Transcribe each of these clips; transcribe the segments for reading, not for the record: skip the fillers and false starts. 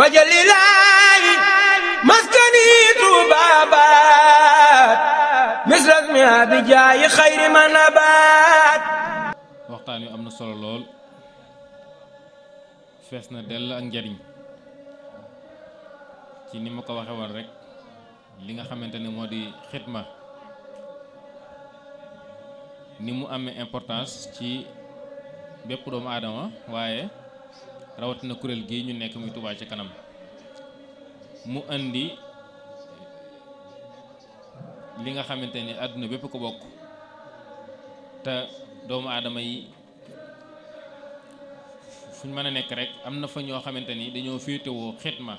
wajalilaayi maskani tuubaabaat misras mi abijaayi xayri ma nabaat. waxtaan wi am na solo lool fees na dell ak njariñ ci ni ma ko waxe woon rek li nga xamante ne moo di xidma ni mu amee importance ci bépp doomu aadama waaye rawatina kuréel gi ñu nekk muy Touba ca kanam mu andi li nga xamante ni àdduna bépp ko bokk te doomu aadama yi fuñ mën a nekk rek am na fa ñoo xamante ni dañoo féetewoo xidma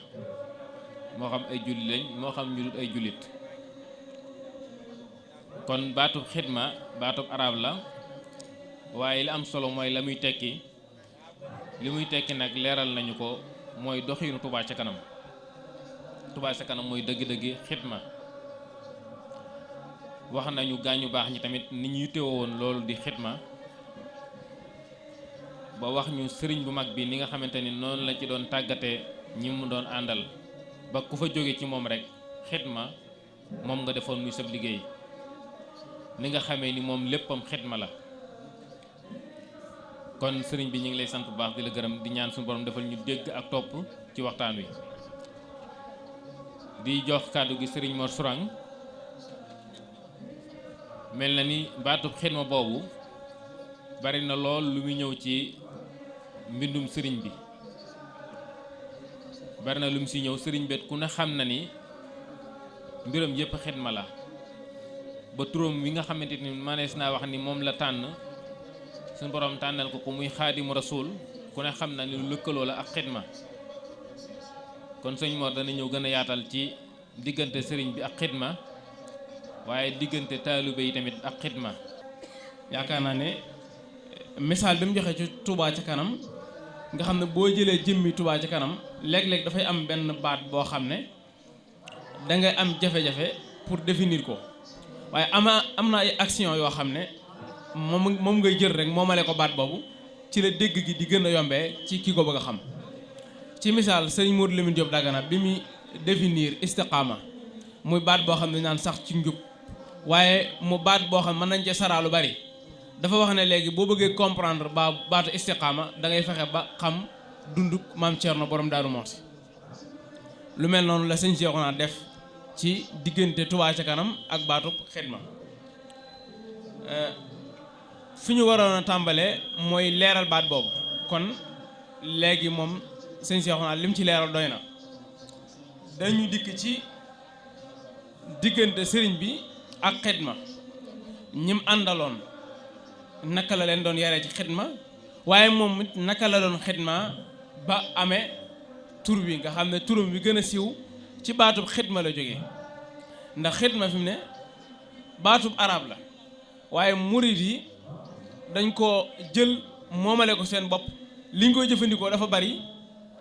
moo xam ay jullit lañ moo xam ñu dul ay jullit kon baatub xidma baatub arab la waaye li am solo mooy la muy tekki li muy tekki nag leeral nañu ko mooy doxiinu Touba ca kanam Touba ca kanam mooy dëgg-dëgg xidma wax nañu gaañu baax ñi tamit ni ñu yittewoo woon loolu di xidma ba wax ñu sëriñ bu mag bi ni nga xamante ni noonu la ci doon tàggatee ñi mu doon àndal ba ku fa jóge ci moom rek xidma moom nga defoon muy sab liggéey ni nga xamee ni moom léppam xidma la kon sëriñ bi ñu ngi lay sant bu baax di la gërëm di ñaan suñu borom defal ñu dégg ak topp ci waxtaan wi di jox kàddu gi sëriñ Mor Sourang mel na ni baatub xidma boobu bari na lool lu muy ñëw ci mbindum sëriñ bi bari na lu mu si ñëw sëriñ bet ku ne xam na ni mbiram yépp xidma la ba turam wi nga xamante ni manees naa wax ni moom la tànn suñu borom tànnal ko muy xaadimu rasul ku ne xam na ni lu lëkkaloo la ak xidma kon sëñ Mor dana ñëw gën a yaatal ci diggante sëriñ bi ak xidma waaye diggante taalibe yi tamit ak xidma. yaakaar naa ne misaal bi mu joxe ci Touba ca kanam nga xam ne boo jëlee jëmmi Touba ca kanam léeg-léeg dafay am benn baat boo xam ne da ngay am jafe-jafe pour définir ko waaye am na ay action yoo xam ne moom ngay jël rek moomale ko baat boobu ci la dégg gi di gën a yombee ci kii ko bëgg a xam. ci misaal sëriñ Modou Lamine Diop Dagana bi muy définir istiqaama muy baat boo xam ne naan sax ci njub waaye mu baat boo xam mën nañ cee saraa lu bari dafa wax ne léegi boo bëggee comprendre baatu istiqaama da ngay fexe ba xam dunduk maam Thierno borom Daaru Muxti lu mel noonu la sëñ Cheikhouna def ci diggante Touba ca kanam ak baatub xidma fi ñu waroon a tàmbalee mooy leeral baat boobu kon léegi moom sëñ Cheikhouna lim ci leeral doy na dañu dikk ci diggante sëriñ bi ak xidma ñim àndaloon naka la leen doon yaree ci xidma waaye moom it naka la doon xidma ba amee tur wi nga xam ne turam wi gën a siiw ci baatub xidma la jógee ndax xidma fi mu ne baatub arab la waaye murid yi dañ ko jël moomale ko seen bopp liñ koy jëfandikoo dafa bari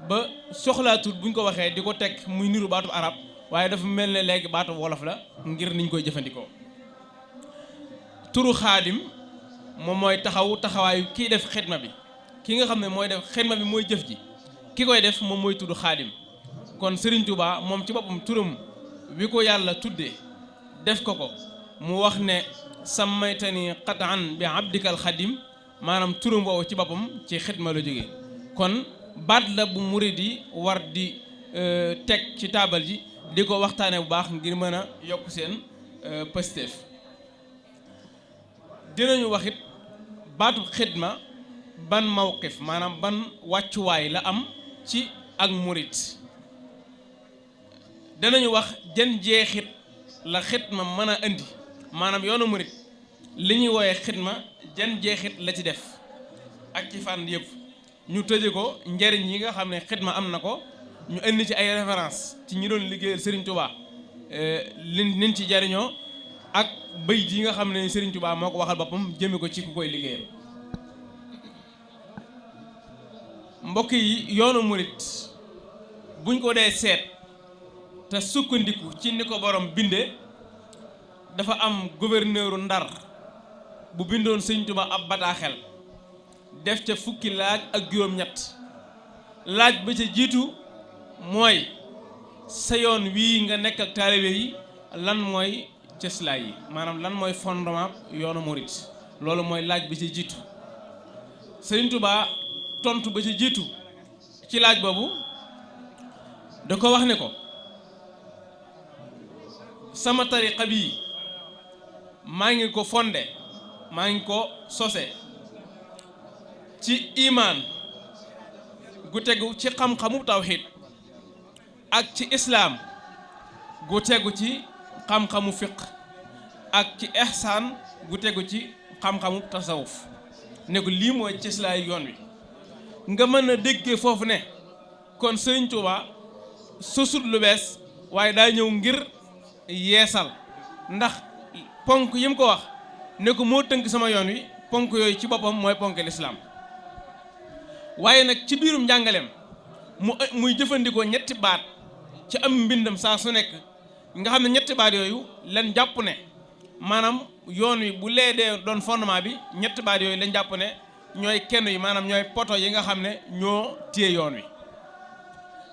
ba soxlaatul buñ ko waxee di ko teg muy niru baatub arab waaye dafa mel ne léegi baatub wolof la ngir niñ koy jëfandikoo turu xaadim moom mooy taxawaayu kiy def xidma bi ki nga xam ne mooy def xidma bi mooy jëf ji ki koy def moom mooy tudd xaadim kon Serigne Touba moom ci boppam turam wi ko yàlla tuddee def ko mu wax ne sammaytani qatan bi abdikal xadim maanaam turam woowu ci boppam ci xidma la jógee kon baat la bu murid yi war di teg ci taabal ji di ko waxtaane bu baax ngir mën a yokk seen pësteef dinañu wax it baatu xidma ban mawqif maanaam ban wàccuwaay la am ci ak murid danañu wax jën jeexit la xidma mën a indi maanaam yoonu murid li ñuy wooyee xidma jën jeexit la ci def ak ci fànn yëpp ñu tëje ko njariñ yi nga xam ne xidma am na ko ñu indi ci ay référence ci ñi doon liggéeyal Serigne Touba liñ ci jariñoo ak bayit yi nga xam ne Serigne Touba moo ko waxal boppam jëme ko ci ku koy liggéeyal mbokk yi yoonu murid buñ ko dee seet te sukkandiku ci ni ko borom binde dafa am gouverneuru Ndar bu bindoon Serigne Touba ab bataaxel def ca fukki laaj ak juróom-ñett laaj ba ca jiitu mooy sa yoon wii nga nekk ak taalibe yi lan mooy cëslaay yi maanaam lan mooy fondement yoonu murit loolu mooy laaj bi ci jiitu Sëriñ Tuubaa tontu ba ci jiitu ci laaj boobu da ko wax ne ko sama tariqa bii maa ngi ko fondé maa ngi ko sose ci imaan gu tegu ci xam-xamu tawxiid ak ci islaam gu tegu ci xam-xamu fiq ak ci ihsaan gu tegu ci xam-xamu tasawuf ne ko lii mooy cëslaayu yoon wi nga mën a déggee foofu ne kon Sëriñ Tuubaa sosut lu bees waaye daa ñëw ngir yeesal ndax ponk yi mu ko wax ne ko moo tënk sama yoon wi ponk yooyu ci boppam mooy ponk lislaam waaye nag ci biirum njàngaleem muy jëfandikoo ñetti baat ci am mbindam saa su nekk nga xam ne ñetti baat yooyu leen jàpp ne maanaam yoon wi bu lee dee doon fondement bi ñetti baat yooyu lañ jàpp ne ñooy kenn yi maanaam ñooy poto yi nga xam ne ñoo téye yoon wi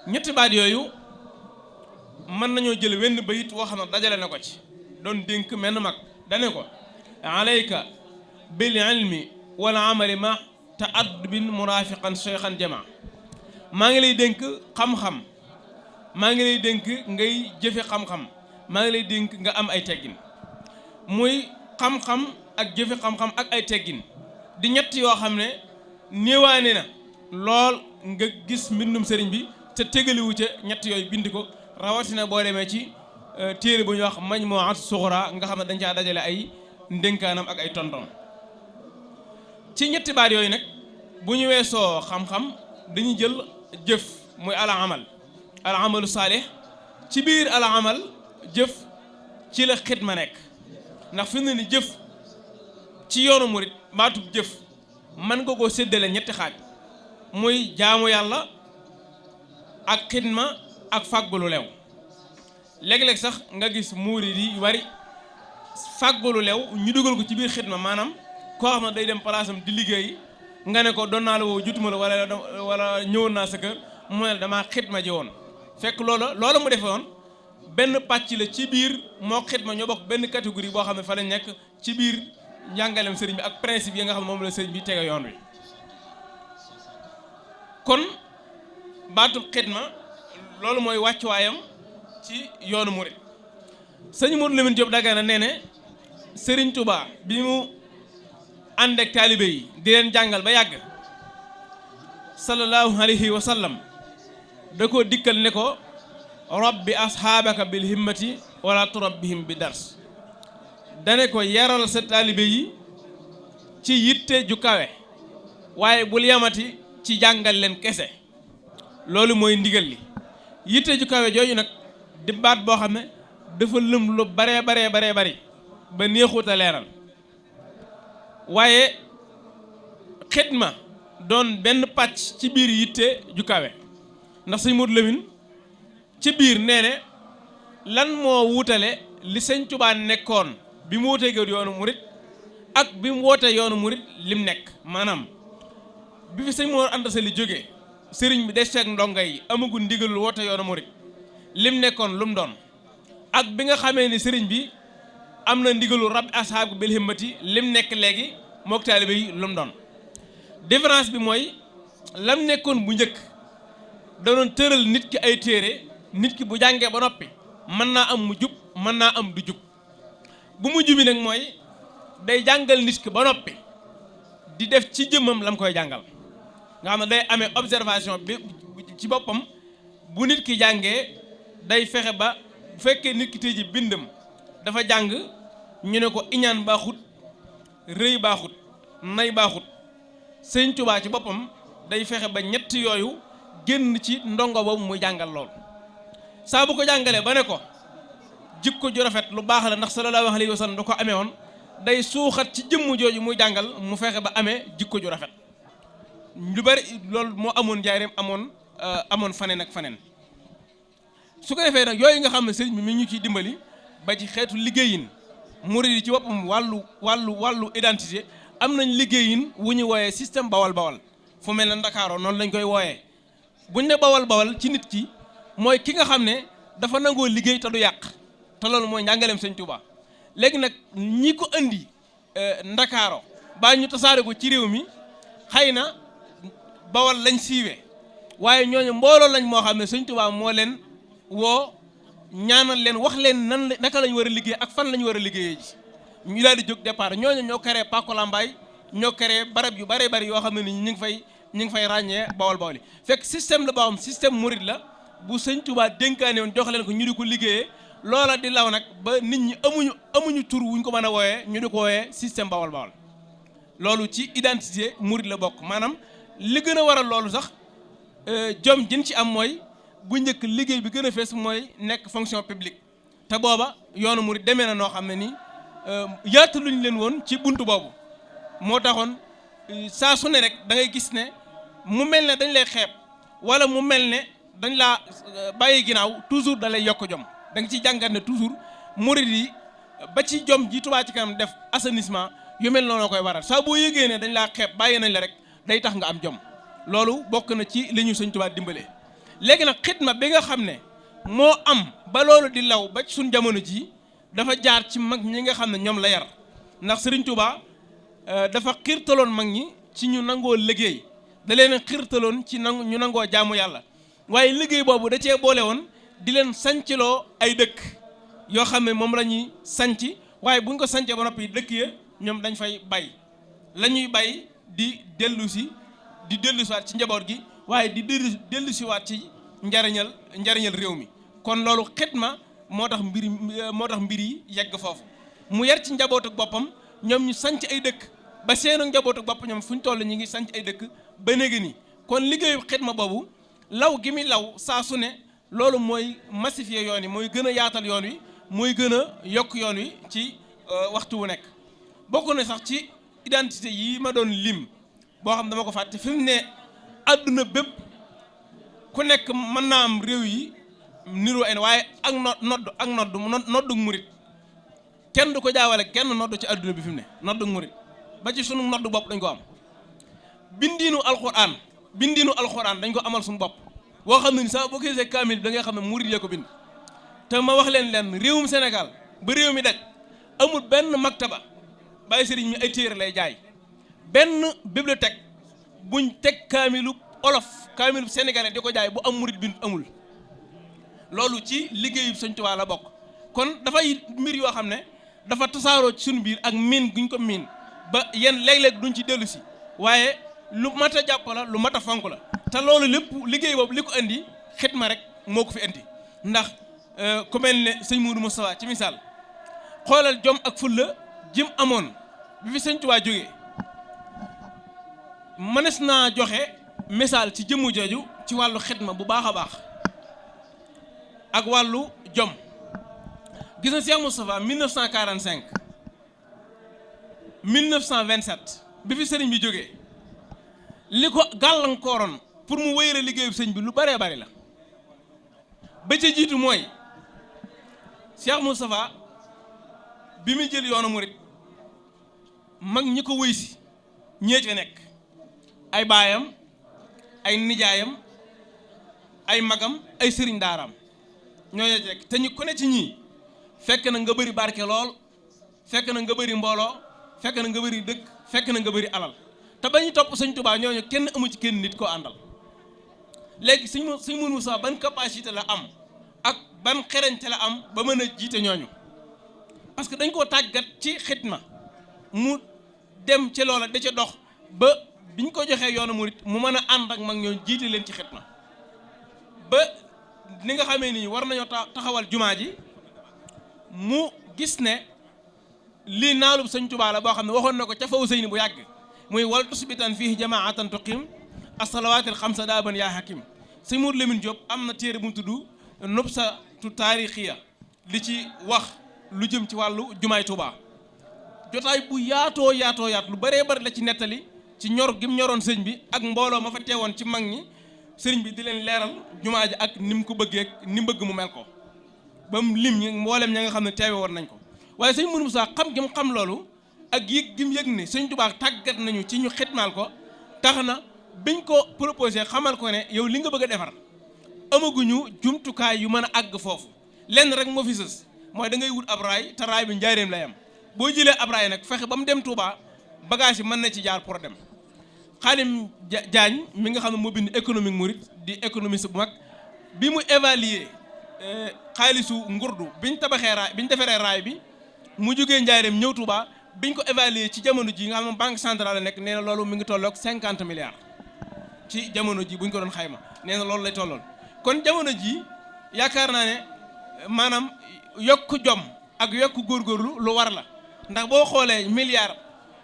ñetti baat yooyu mën nañoo jël wenn bayit woo xam ne dajale na ko ci doon dénk menn mag dane ko alayka bil ilmi wal amali ma ta'addubin murafiqan shaykhan jama maa ngi lay dénk xam-xam maa ngi lay dénk ngay jëfe xam-xam maa ngi lay dénk nga am ay teggin muy xam-xam ak jëfe xam-xam ak ay teggin di ñett yoo xam ne néewaane na lool nga gis mbindum sëriñ bi te tegaliwu ca ñett yooyu bind ko rawatina boo demee ci téere bu ñuy wax Majmu'at Sughra nga xam ne dañ caa dajale ay ndénkaanam ak ay tontom ci ñetti baat yooyu nag bu ñu weesoo xam-xam dañuy jël jëf muy al amalu saalih ci biir al amal jëf ci la xidma nekk ndax fi mu ne ni jëf ci yoonu murit baatub jëf mën nga koo séddale ñetti xaaj muy jaamu yàlla ak xidma ak fàggulu lew léeg-léeg sax nga gis murid yi yu bari fàggulu lew ñu dugal ko ci biir xidma maanaam koo xam ne day dem palaasam di liggéey nga ne ko doon naa la woo jutuma la wala ñëwoon naa sa kër mu ne damaa xidma ji woon fekk loola mu defe woon benn pàcc la ci biir moo xidma ñoo bokk benn catégorie boo xam ne fa lañ nekk ci biir njàngalem sëriñ bi ak principe yi nga xam ne moom la sëriñ bi tege yoon wi kon baatub xidma loolu mooy wàccuwaayam ci yoonu murit sëñ Modou Lamine Diop Dagana nee ne Sëriñ Tuubaa bi mu ànd ak taalibe yi di leen jàngal ba yàgg sallallahu alayhi wa sallam da ko dikkal ne ko rabbi ashaabaka bil himmati wala turabbihim bi dars dane ko yaral sa taalibe yi ci yitte ju kawe waaye bul yamati ci jàngal leen kese loolu mooy ndigal li yitte ju kawe jooju nag di baat boo xam ne dafa lëm lu baree bari ba neexut a leeral waaye xidma doon benn pàcc ci biir yitte ju kawe ndax sëñ Modou Lamine ci biir nee ne lan moo wutale li sëñ Tuubaa nekkoon bi mu wootee yoonu murit ak bi mu wootee yoonu murit lim nekk maanaam bi fi sëñ Mor Anta Sali jógee sëriñ bi des feek ndongo yi amagul ndigalul woote yoonu murit lim nekkoon lu mu doon ak bi nga xamee ni sëriñ bi am na ndigalul rabbi ashaabu bil himmati lim nekk léegi mook taalibe yi lu mu doon différence bi mooy lam nekkoon bu njëkk da doon tëral nit ki ay téere nit ki bu jàngee ba noppi mën naa am mu jub mën naa am du jub bu mu jubi nag mooy day jàngal nit ki ba noppi di def ci jëmmam lam koy jàngal nga xam ne day amee observation bi ci boppam bu nit ki jàngee day fexe ba bu fekkee nit ki tey ji bindam dafa jàng ñu ne ko iñaan baaxut rëy baaxut nay baaxut sëñ Tuubaa ci boppam day fexe ba ñett yooyu génn ci ndongo boobu muy jàngal lool saa bu ko jàngalee ba ne ko jikko ju rafet lu baax la ndax sallallahu alayhi wa sallam da ko amee woon day suuxat ci jëmm jooju muy jàngal mu fexe ba amee jikko ju rafet lu bari loolu moo amoon njaareem amoon faneen ak faneen su ko defee nag yooyu nga xam ne sëriñ bi mi ñu ciy dimbali ba ci xeetu liggéeyin murid yi ci boppam wàllu identité am nañ liggéeyin wu ñu wooyee système bawal fu mel ne Ndakaaroo noonu lañ koy wooyee buñ ne bawal ci nit ki mooy ki nga xam ne dafa nangoo liggéey te du yàq te loolu mooy njàngaleem sëñ Touba. léegi nag ñi ko indi Ndakaaro baa ñu tasaare ko ci réew mi xëy na Bawol lañ siiwee waaye ñooñu mbooloo lañ moo xam ne sëñ Touba moo leen woo ñaanal leen wax leen nan naka lañ war a liggéey ak fan lañ war a liggéeyee ji ñu daal di jóg départ ñooñu ñoo créé Pàkku Lambaay ñoo créé barab yu bare bari yoo xam ne ni ñu ngi fay ràññee Bawol yi fekk système la boo xam système mouride la bu sëñ Touba dénkaane woon jox leen ko ñu di ko liggéeyee loola di law nag ba nit ñi amuñu tur wuñ ko mën a wooyee ñu di ko wooyee système Bawol loolu ci identité mouride la bokk maanaam li gën a waral loolu sax jom jën ci am mooy bu njëkk liggéey bi gën a fees mooy nekk fonction publique te booba yoonu murid demee na noo xam ne nii yaataluñ leen woon ci buntu boobu moo taxoon saa su ne rek da ngay gis ne mu mel ne dañ lay xeeb wala mu mel ne dañ laa bàyyi ginnaaw toujours da lay yokk jom da nga ciy jàngat ne toujours murid yi ba ci jom ji Touba ci kanam def assainissement yu mel noonu koy waral saa boo yëgee ne dañ laa xeeb bàyyi nañ la rek day tax nga am jom loolu bokk na ci li ñu sëñ Touba dimbalee. léegi nag xidma bi nga xam ne moo am ba loolu di law ba suñ jamono ji dafa jaar ci mag ñi nga xam ne ñoom la yar ndax Serigne Touba dafa xiirtaloon mag ñi ci ñu nangoo liggéey da leen xiirtaloon ci ñu nangoo jaamu yàlla waaye liggéey boobu da cee boole woon di leen sancloo ay dëkk yoo xam ne moom la ñuy sanc waaye buñ ko sancee ba noppi dëkk ya ñoom dañ fay bay la ñuy bay di dellusiwaat ci njaboot gi waaye di dellusiwaat ci njariñal réew mi kon loolu xidma moo tax mbir yi yegg foofu mu yar ci njabootu boppam ñoom ñu sanc ay dëkk ba seenu njabootu bopp ñoom fu ñu toll ñu ngi sanc ay dëkk ba léegi nii kon liggéeyu xidma boobu law gi muy law saa su ne loolu mooy massifier yoon wi mooy gën a yaatal yoon wi mooy gën a yokk yoon wi ci waxtu wu nekk bokk na sax ci identité yi ma doon lim boo xam dama ko fàtte fi mu ne àdduna bépp ku nekk mën naa am réew yi niroo en waaye ak noddu murit kenn du ko jaawale kenn noddu ci àdduna bi fi mu ne noddu murit ba ci sunu noddu bopp dañ ko am bindiinu alxuraan dañ ko amal suñu bopp boo xam ne ni sax boo gisee kaamil da ngay xam ne murit yee ko bind te ma wax leen réewum Sénégal ba réew mi daj amul benn maktaba bàyyi sëriñ mi ay téere lay jaay benn bibliothèque buñ teg kaamilu olof kaamilu sénégalais di ko jaay bu am murit bind amul loolu ci liggéeyu Sëñ Tuubaa la bokk kon dafay mbir yoo xam ne dafa tasaaroo ci suñu biir ak miin guñ ko miin ba yenn léeg-léeg duñ ci dellu si waaye lu mat a jàpp la lu mat a fonk la te loolu lépp liggéey boobu li ko indi xidma rek moo ko fi indi ndax ku mel ne sëñ Moudou Moustapha ci misaal xoolal jom ak fulla jim amoon bi fi Sëñ Tuubaa jógee mënees naa joxe misaal ci jëmmu jooju ci wàllu xidma bu baax a baax ak wàllu jom gis na Cheikh Moustapha 1945 1927 bi fi sëriñ bi jógee li ko gàllankooroon pour mu wéyale liggéeyu sëñ bi lu bëree bëri la ba ca jiitu mooy Cheikh Moustapha bi muy jël yoonu murit mag ñi ko wëy si ñee ca nekk ay baayam ay nijaayam ay magam ay sëriñ daaraam ñooñu rek te ñu ku ne ci ñii fekk na nga bëri barke lool fekk na nga bëri mbooloo fekk na nga bëri dëkk fekk na nga bëri alal te ba ñu topp Sëñ Tuubaa ñooñu kenn amu ci kenn nit koo àndal léegi Sëñ Mourou Moussa ban capacité la am ak ban xereñte la am ba mën a jiite ñooñu parce que dañ koo tàggat ci xidma mu dem ci loola da ca dox ba biñ ko joxee yoonu murit mu mën a ànd ak mag ñoo jiite leen ci xidma ba ni nga xamee nii war nañoo taxawal jumaa ji mu gis ne lii naalub Sëñ Tuubaa la boo xam ne waxoon na ko ca faw sëy ni bu yàgg muy wal tusbitan fihi jamaatan tuqim as-salawaatil xamsa daaban yaa hakim sëñ Mourou Lamine Diop am na téere bu mu tudd nubsatu taarixiya li ci wax lu jëm ci wàllu jumaay Tuubaa jotaay bu yaatoo lu bëree bëri la ci nettali ci ñor gim ñoroon sëñ bi ak mbooloo ma fa teewoon ci mag ñi sëriñ bi di leen leeral jumaa ji ak ni mu ko bëggee ak ni mu bëgg mu mel ko ba mu lim ñi mboolem ña nga xam ne teewe woon nañ ko waaye sëñ Mourou Moussa xam gi mu xam loolu ak yëg gi mu yëg ne Sëñ Tuubaa tàggat nañu ci ñu xitmaal ko tax na biñ ko proposé xamal ko ne yow li nga bëgg a defar amaguñu jumtukaay yu mën a àgg foofu lenn rek moo fi sës mooy da ngay wut ab raay te raay bi njaareem lay am boo jëlee ab raay nag fexe ba mu dem Touba bagage yi mën na ci jaar pour dem. Xaadim Jaañ mi nga xam ne moo bind économique murit di économiste bu mag bi mu évaluer xaalisu ngurdu biñ tabaxee raay biñ defaree raay bi mu jógee njaareem ñëw Touba biñ ko évaluer ci jamono ji nga xam ne banque centrale la nekk nee na loolu mi ngi tolloog 50 milliards ci jamono ji buñ ko doon xayma nee na loolu lay tollool kon jamono ji yaakaar naa ne maanaam yokk jom ak yokk góorgóorlu lu war la ndax boo xoolee milliards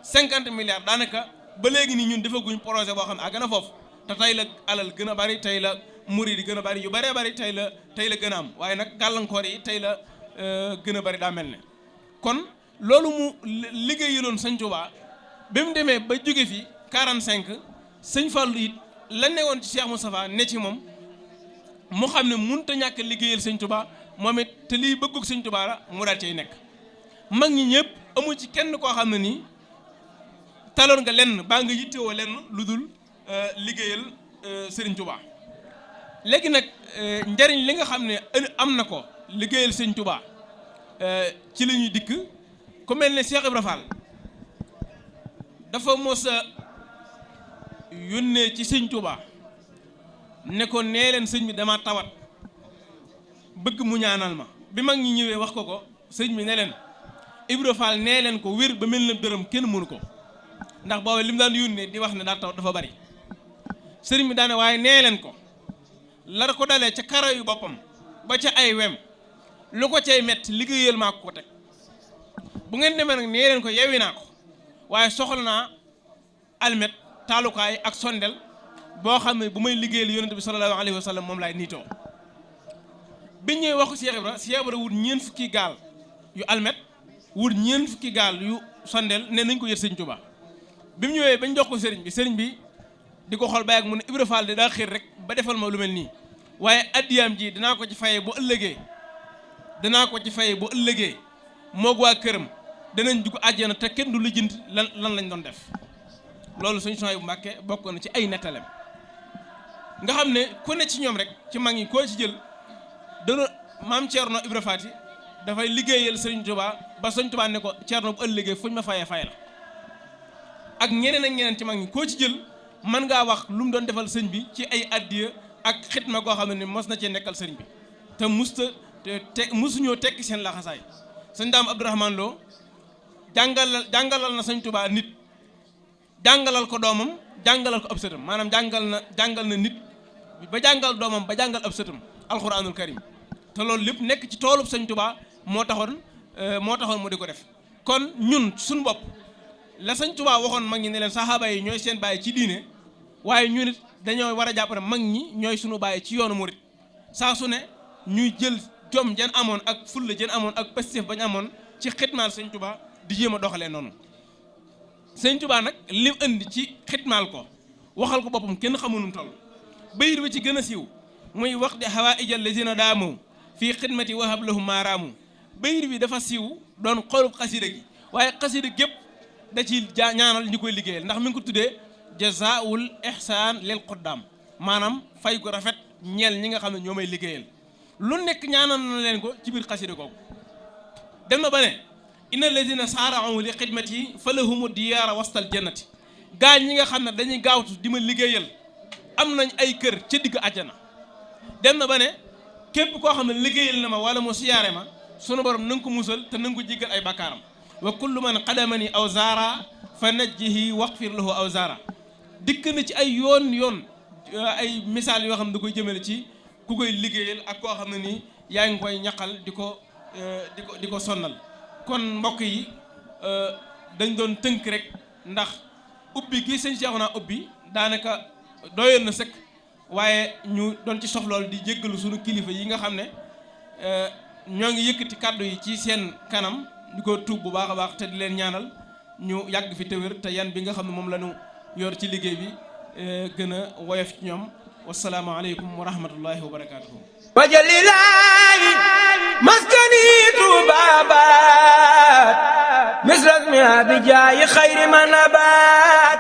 50 milliards daanaka ba léegi ni ñun defaguñ projet boo xam ne àgg na foofu te tey la alal gën a bari tey la murid yi gën a bari yu bëree bari tey la gën a am waaye nag gàllankoor yi tey la gën a bari daa mel ne kon loolu mu liggéeyaloon sëñ Touba ba mu demee ba jóge fi 45 sëñ Fallou it la newoon ci Cheikh Moustapha ne ci moom mu xam ne mënut a ñàkk liggéeyal sëñ Touba moom it te liy bëggug sëñ Touba la mu daal cay nekk mag ñi ñëpp amul ci kenn koo xam ne nii taloon nga lenn baa nga yittewoo lenn lu dul liggéeyal Serigne Touba léegi nag njariñ li nga xam ne am na ko liggéeyal Serigne Touba ci la ñuy dikk ku mel ne Cheikh Ibra Fall dafa mos a yónnee ci Serigne Touba ne ko nee leen sëñ bi dama tawat bëgg mu ñaanal ma bi mag ñi ñëwee wax ko sëñ bi ne leen Ibra Fall nee leen ko wér ba mel na dërëm kenn mënu ko ndax boobu li mu daan yónnee di wax ne daa taw dafa bari sëriñ bi daane waaye nee leen ko la ko dalee ca kara yu boppam ba ca ay wem lu ko cay metti liggéeyal maa ko teg bu ngeen demee nag nee leen ko yewi naa ko waaye soxla naa almet taalukaay ak sondel boo xam ne bu may liggéeyal yonent bi sallallahu alayhi wa sallam moom laay niitoo biñ ñëwee wax ko Cheikh Ibra wut ñeent fukki gaal yu almet wut ñeent fukki gaal yu sondel ne nañ ko yët sëñ Touba bi mu ñëwee bañ jox ko sëriñ bi di ko xool ba yàgg mu ne Ibra Fall de daa xiir rek ba defal ma lu mel nii waaye addiyaam ji danaa ko ci fayee bu ëllëgee moog waa këram danañ dugg àjjana te kenn du lijjanti lan lañ doon def loolu suñu Souhaïbou Mbacké bokk na ci ay nettalem nga xam ne ku ne ci ñoom rek ci mag ñi koo ci jël dana maam Thierno Ibra Faty dafay liggéeyal Sëriñ Touba ba Sëriñ Touba ne ko Thierno bu ëllëgee fuñ ma fay la ak ñeneen ci mag ñi koo ci jël mën ngaa wax lu mu doon defal sëñ bi ci ay addiya ak xitma goo xam ne ni mos na cee nekkal sëñ bi te musuñoo tekki seen laxasaay sëñ Daam Abdourahmane Lo jàngalal na sëñ Touba nit jàngalal ko doomam jàngalal ko ab sëtam maanaam jàngal na nit ba jàngal doomam ba jàngal ab sëtam alxuraanul karim te loolu lépp nekk ci toolub sëñ Touba moo taxoon mu di ko def kon ñun suñu bopp la sëñ Touba waxoon mag ñi ne leen saxaaba yi ñooy seen bàyyi ci diine waaye ñu nit dañoo war a jàpp ne mag ñi ñooy suñu bàyyi ci yoonu murit saa su ne ñuy jël jom jën amoon ak fulla jën amoon ak pastéef bañ amoon ci xitmaal sëñ Touba di jéem a doxalee noonu sëñ Touba nag lim indi ci xitmaal ko waxal ko boppam kenn xamul nu mu toll bayit ba ci gën a siiw muy wax di hawaa'ijal lazina daamu fii xidmati wahab lahum maaraamu bayit bi dafa siiw doon xoolub xasida gi waaye xasida gépp da ci ñaanal ñi koy liggéeyal ndax mi ngi ko tuddee jazaa'ul ihsaan lil quddaam maanaam fay ko rafet ñeel ñi nga xam ne ñoo may liggéeyal lu nekk ñaanal na leen ko ci biir xasida googu dem na ba ne inna alladina saara'u li xidmati fa lahumu diyaara wastal jannati gaa ñi nga xam ne dañuy gaawtu di ma liggéeyal am nañ ay kër ca digg àjjana dem na ba ne képp koo xam ne liggéeyal na ma wala mu siyaare ma sunu borom na nga ko musal te na nga ko jéggal ay bakkaaram wa kullu man qadamani aw zaara fa najjihi waqfir lahu aw zaara dikk na ci ay yoon ay misaal yoo xam ne da koy jëmale ci ku koy liggéeyal ak koo xam ne nii yaa ngi koy ñaqal di ko sonnal kon mbokk yi dañ doon tënk rek ndax ubbi gi sëñ Cheikhouna ubbi daanaka doyoon na sëkk waaye ñu doon ci soxlool di jéggalu sunu kilifa yi nga xam ne ñoo ngi yëkkati kàddu yi ci seen kanam di ko tuub bu baax a baax te di leen ñaanal ñu yàgg fi te wér te yan bi nga xam ne moom la ñu yor ci liggéey bi gën a woyof ci ñoom wassalaamu aleykum wa rahmatullahi wa barakaatuhu wajalilaahi maskani tuubaabaat misras mi abijaayi xayri man abaat